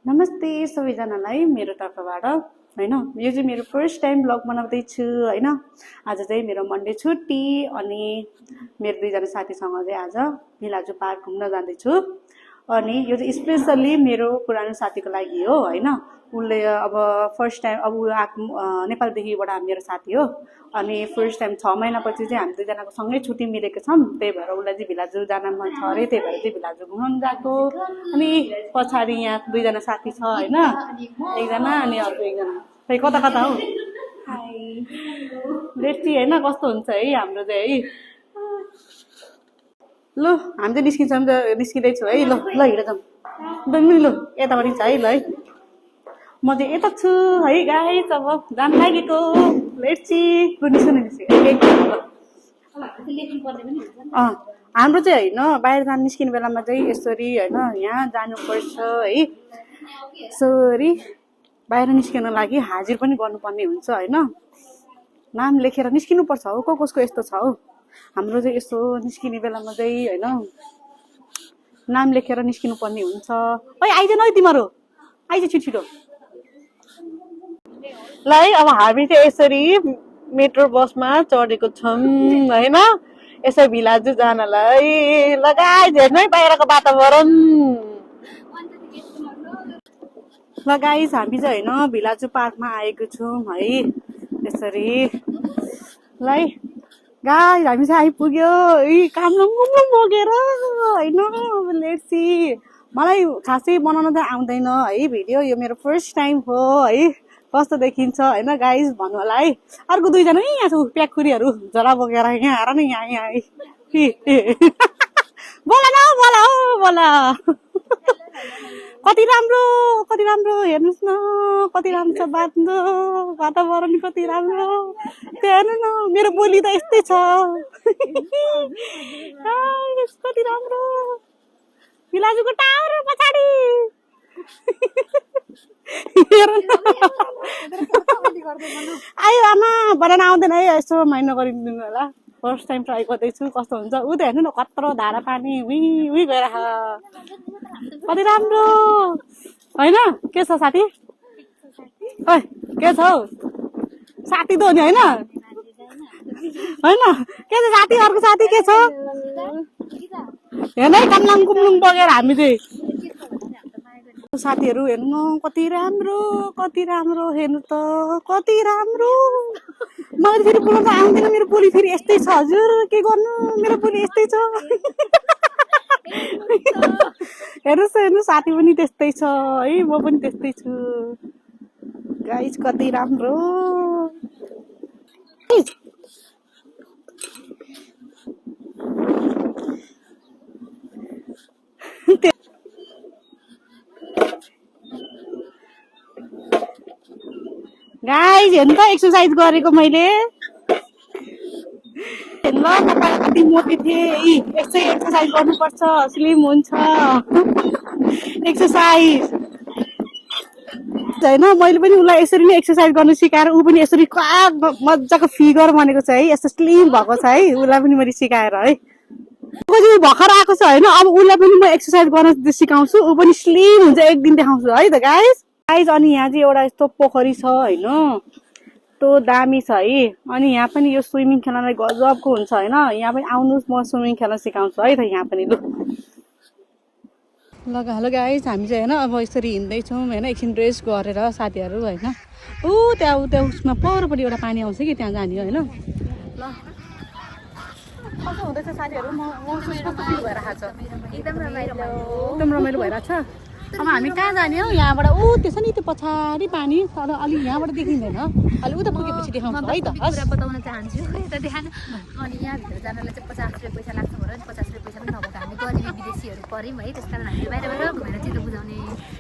नमस्ते सबैजनालाई मेरो तर्फबाट हैन। यो चाहिँ मेरो फर्स्ट टाइम ब्लग बनाउँदैछु हैन। आज चाहिँ मेरो मन्डे छुट्टी अनि मेरो दुईजना साथीसँग चाहिँ आज भिलाजु पार्क घुम्न जाँदैछु। अनि यो चाहिँ स्पेसल्ली मेरो पुरानो साथीको लागि हो हैन। उसले अब फर्स्ट टाइम अब ऊ आएको नेपालदेखिबाट मेरो साथी हो अनि फर्स्ट टाइम 6 महिनापछि चाहिँ हामी दुईजनाको सँगै छुट्टी मिलेको छौँ। त्यही भएर उसलाई चाहिँ भिलाजु जान मन छ अरे, त्यही भएर चाहिँ भिलाजु घुमाउनु गएको। अनि पछाडि यहाँ दुईजना साथी छ हैन, एकजना अनि अर्को एकजना। खै कता कता हो लेट्सी हैन, कस्तो हुन्छ है हाम्रो चाहिँ है। ल हामी चाहिँ निस्किन्छौँ, निस्किँदैछु है। ल ल हिँड जाउँ ल यतापट्टि छ है। ल है म चाहिँ यता छु है गाइस, अब जान लागेको। लेट्सी हाम्रो चाहिँ होइन बाहिर जान निस्किने बेलामा चाहिँ यसरी होइन यहाँ जानुपर्छ है। यसरी बाहिर निस्किन लागि हाजिर पनि गर्नुपर्ने हुन्छ होइन। नाम लेखेर निस्किनुपर्छ हो। कसको यस्तो छ हौ। हाम्रो चाहिँ यस्तो निस्किने बेलामा चाहिँ होइन नाम लेखेर निस्किनु पर्ने हुन्छ। ओइ आइज न तिमीहरू, आइज छिटो। ल है अब हामी चाहिँ यसरी मेट्रो बसमा चढेको छौँ होइन, यसै भिलाजु जानलाई। लगाइ हेर्नु है बाहिरको वातावरण। ल गाइस हामी चाहिँ होइन भिलाजु पार्कमा आएको छौँ है यसरी। ल है गाइस हामी चाहिँ आइपुग्यो कामलुङ बोकेर होइन। अब लेट्सी मलाई खासै बनाउन त आउँदैन है भिडियो, यो मेरो फर्स्ट टाइम हो है। कस्तो देखिन्छ होइन गाइस भन्नु होला है। अर्को दुईजना यहाँ छ प्याकुरीहरू झोला बोकेर यहाँ आएर नि यहाँ बोला न बोला हो बोला। कति राम्रो हेर्नुहोस् न, कति राम्रो छ बाँध्नु वातावरण, कति राम्रो। त्यो हेर्नु न मेरो बोली त यस्तै छ कति राम्रो। भिलाजुको टावर पछाडि आयो आमा बनाउन आउँदैन है, यसो माइन्ड गरिदिनु होला। फर्स्ट टाइम ट्राई गर्दैछु कस्तो हुन्छ। ऊ त हेर्नु न कत्रो धारा पानी उही गएर कति राम्रो होइन। के छ साथी? ओइ के छ हौ साथी त हो नि होइन होइन के छ साथी? अर्को साथी के छ हेर्नु है। कामलाङ कुमलुङ बगेर हामी चाहिँ साथीहरू हेर्नु कति राम्रो हेर्नु त कति राम्रो। मलाई फेरि बोल्न त आउँदैन, मेरो बोली फेरि यस्तै छ हजुर, के गर्नु मेरो बोली यस्तै छ। हेर्नुहोस् साथी पनि त्यस्तै छ है, म पनि त्यस्तै छु गाइस। कति राम्रो गाइस। हेर्नु त एक्सर्साइज गरेको मैले ल। तपाईँ कति मोटे थिएँ, यस्तै एक्सर्साइज गर्नुपर्छ स्लिम हुन्छ एक्सर्साइज होइन। मैले पनि उसलाई यसरी नै एक्सर्साइज गर्नु सिकाएर ऊ पनि यसरी मजाको फिगर बनेको छ है, यस्तो स्लिम भएको छ है। उसलाई पनि मैले सिकाएर है भर्खर आएको छ होइन। अब उसलाई पनि म एक्सर्साइज गर्न सिकाउँछु, ऊ पनि स्लिम हुन्छ एक दिन देखाउँछु है त गाइस। अनि यहाँ चाहिँ एउटा यस्तो पोखरी छ होइन, त्यो दामी छ है। अनि यहाँ पनि यो स्विमिङ खेल्नलाई गजबको हुन्छ होइन। यहाँ पनि आउनुहोस्, म स्विमिङ खेल्न सिकाउँछु है त यहाँ पनि। ल हेलो गाइस हामी चाहिँ होइन अब यसरी हिँड्दैछौँ होइन, एकछिन रेस्ट गरेर साथीहरू होइन। त्यहाँ उसमा परपट्टि एउटा पानी आउँछ कि त्यहाँ जाने होइन। ल कस्तो हुँदैछ साथीहरू? महसुस कस्तो फिल भइरहेको छ? एकदम रमाइलो भइरहेको छ। अब हामी कहाँ जाने हो? यहाँबाट त्यसो नि त्यो पछाडि पानी तर अलि यहाँबाट देखिँदैन, अलि उता पुगेपछि देखाउँछ है त। कुरा बताउन चाहन्छु यता देखान। अनि यहाँभित्र जानलाई चाहिँ 50 रुपियाँ पैसा लाग्छ भनेर 50 रुपियाँ पैसा पनि नभएको हामी गरिबी विदेशीहरू पऱ्यौँ है। त्यस कारण हामीले बाहिर घुमेर चित्त बुझाउने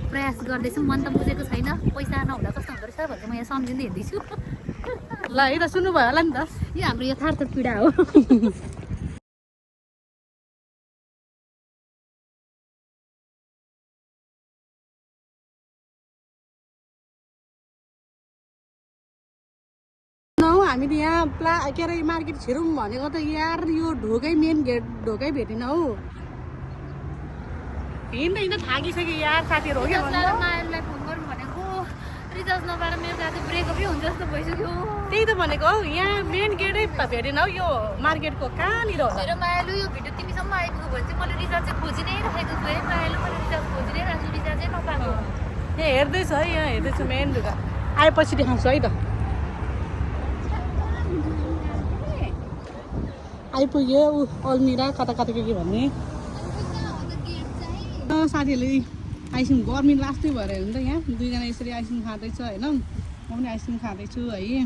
प्रयास गर्दैछौँ। मन त बुझेको छैन, पैसा नहुँदा कस्तो हुँदो रहेछ भनेर म यहाँ सम्झिँदै हिँड्दैछु। ल है त सुन्नुभयो होला नि त, यो हाम्रो यथार्थ पीडा हो। हामीले यहाँ के अरे मार्केट छिरौँ भनेको त यार यो ढोकै मेन गेट ढोकै भेटेन हौ। हिँड्दा हिँड्दा थाकिसक्यो यार साथीहरू हो क्या रिचार्ज मायालाई फोन गरौँ भनेको रिचार्ज नपाएर मेरो दाजु ब्रेकअपै हुन्छ जस्तो भइसक्यो त्यही त भनेको हौ यहाँ मेन गेटै भेटेन हौ यो मार्केटको कहाँनिर होला मेरो मायालु यो भिडियो तिमीसम्म आइपुग्यो भने चाहिँ मैले रिचार्ज चाहिँ खोजि नै राखेको छु है मायालु मैले रिचार्ज खोजि नै राख्छु रिचार्जै नपाएको यहाँ हेर्दैछु है यहाँ हेर्दैछु मेन ढुका आएपछि देखाउँछु है त आइपुग्यो ऊ अल्मिरा कता कता के भन्ने साथीहरूले आइसक्रिम गर्मी लास्टै भएर हेर्नु त यहाँ दुईजना यसरी आइसक्रिम खाँदैछ होइन म पनि आइसक्रिम खाँदैछु है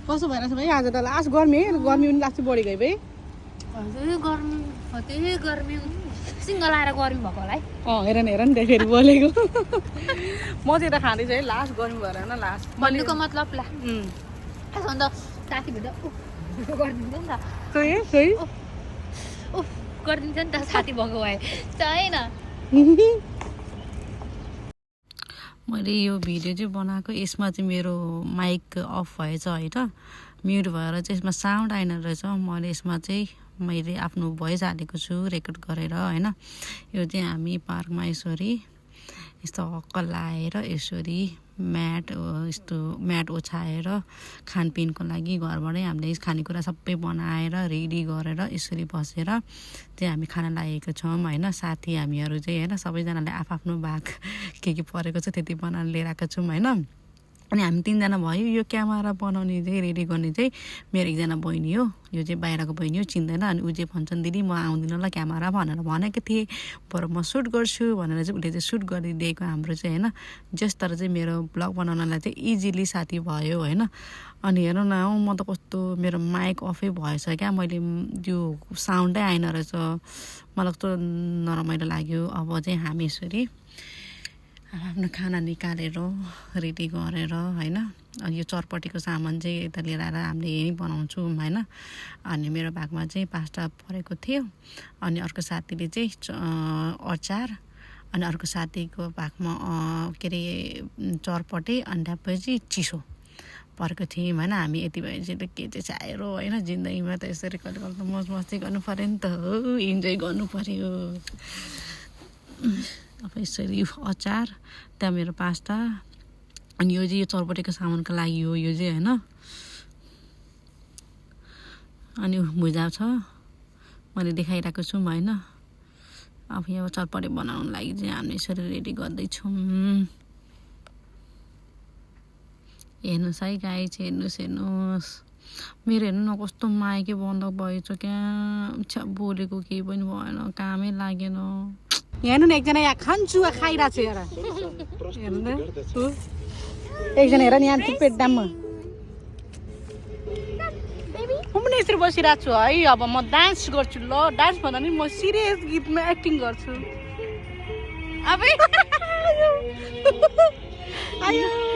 कस्तो भइरहेछ भाइ आज त लास्ट गर्मी है गर्मी पनि लास्टै बढी गयो भाइ त्यही गर्मी सिङ्गल आएर गर्मी भएको होला है हेर नि फेरि बोलेको म चाहिँ यता खाँदैछु है लास्ट गर्मी भएर होइन लास्ट भन्नुको मतलब ला अन्त साथी भेट्दा गरिदिन्छ नि त गरिदिन्छ नि त साथी भएको भए छैन मैले यो भिडियो चाहिँ बनाएको यसमा चाहिँ मेरो माइक अफ भएछ होइन म्युट भएर चाहिँ यसमा साउन्ड आएन रहेछ मैले आफ्नो भोइस हालेको छु रेकर्ड गरेर होइन यो चाहिँ हामी पार्कमा यसरी यस्तो हक्क लाएर यसरी म्याट ओछ्याएर खानपिनको लागि घरबाटै हामीले खानेकुरा सबै बनाएर रेडी गरेर यसरी बसेर चाहिँ हामी खाना लागेको छौँ होइन साथी हामीहरू चाहिँ होइन सबैजनाले आफ्नो भाग के परेको छ त्यति बनाएर लिएर आएको छौँ होइन अनि हामी तिनजना भयो यो क्यामेरा बनाउने चाहिँ रेडी गर्ने चाहिँ मेरो एकजना बहिनी हो यो चाहिँ बाहिरको बहिनी हो चिन्दैन अनि ऊ चाहिँ भन्छन् दिदी म आउँदिनँ ल क्यामेरा भनेर भनेको थिएँ बरु म सुट गर्छु भनेर चाहिँ उसले चाहिँ सुट गरिदिएको हाम्रो चाहिँ होइन जस तर चाहिँ मेरो ब्लग बनाउनलाई चाहिँ इजिली साथी भयो होइन अनि हेर न हौ म त कस्तो मेरो माइक अफै भएछ क्या मैले त्यो साउन्डै आएन रहेछ मलाई कस्तो नरमाइलो लाग्यो अब चाहिँ हामी यसरी आफ्नो खाना निकालेर रेडी गरेर होइन यो चरपटीको सामान चाहिँ यता लिएर आएर हामीले यहीँ बनाउँछौँ होइन अनि मेरो भागमा चाहिँ पास्ता परेको थियो अनि अर्को साथीले चाहिँ अचार अनि अर्को साथीको भागमा के अरे चरपटी अनि त्यसपछि चिसो परेको थियौँ होइन हामी यति भए चाहिँ त के चाहिँ चाहिएर होइन जिन्दगीमा त यसरी कहिले कहिले त मौज मस्ती गर्नु पऱ्यो नि त हो इन्जोय गर्नु पऱ्यो अब यसरी अचार त्यहाँ मेरो पास्ता अनि यो चाहिँ यो चरपटीको सामानको लागि हो यो चाहिँ होइन अनि भुजा छ मैले देखाइरहेको छु होइन अब यो चरपटी बनाउनु लागि चाहिँ हामी यसरी रेडी गर्दैछौँ हेर्नुहोस् है गाई चाहिँ हेर्नुहोस् मेरो हेर्नु न कस्तो माइकै बन्द भएछ क्या बोलेको केही पनि भएन कामै लागेन हेर्नु न एकजना यहाँ खान्छु खाइरहेको छ हेर हेर्नु एकजना हेर नि यहाँ पेट दाममा म पनि यसरी बसिरहेको छु है अब म डान्स गर्छु ल डान्स भन्दा नि म सिरियस गीतमा एक्टिङ गर्छु अब आयो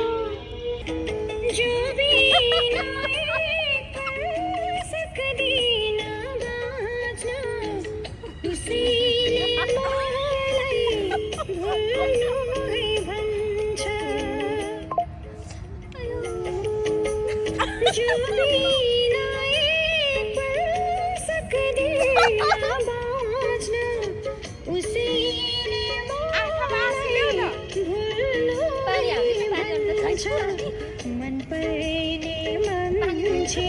मन पर्ने मान्छे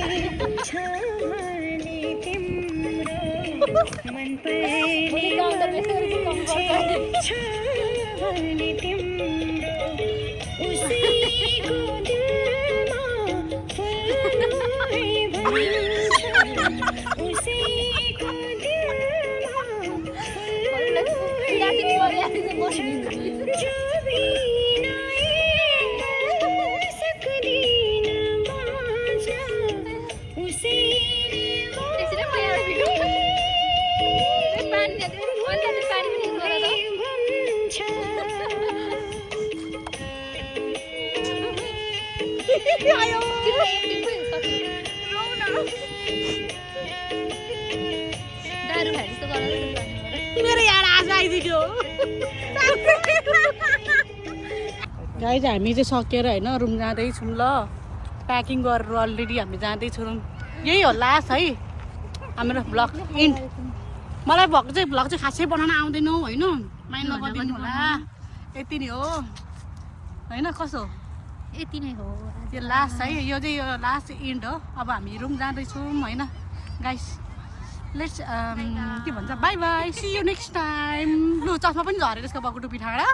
छाने तिम्रो मन पर्ने मान्छे छाने तिम्रो उसैको दिलमा फुल्दै भन्छ उसैको दिलमा मेरो यार आज आइदियो गाइज हामी चाहिँ सकेर होइन रुम जाँदैछौँ ल प्याकिङ गरेर अलरेडी हामी जाँदैछौँ रुम यही हो लास्ट है हाम्रो ब्लग इन्ड मलाई भ्लग चाहिँ खासै बनाउन आउँदैन होइन माइन्ड नगरिदिनु होला यति नै हो होइन कसो यति नै हो यो लास्ट है यो चाहिँ यो लास्ट एन्ड हो अब हामी रुम जाँदैछौँ होइन गाइस लेट्स के भन्छ bye bye see you next time लु चस्मा पनि झरेर यसको बगु टुपी ठाडा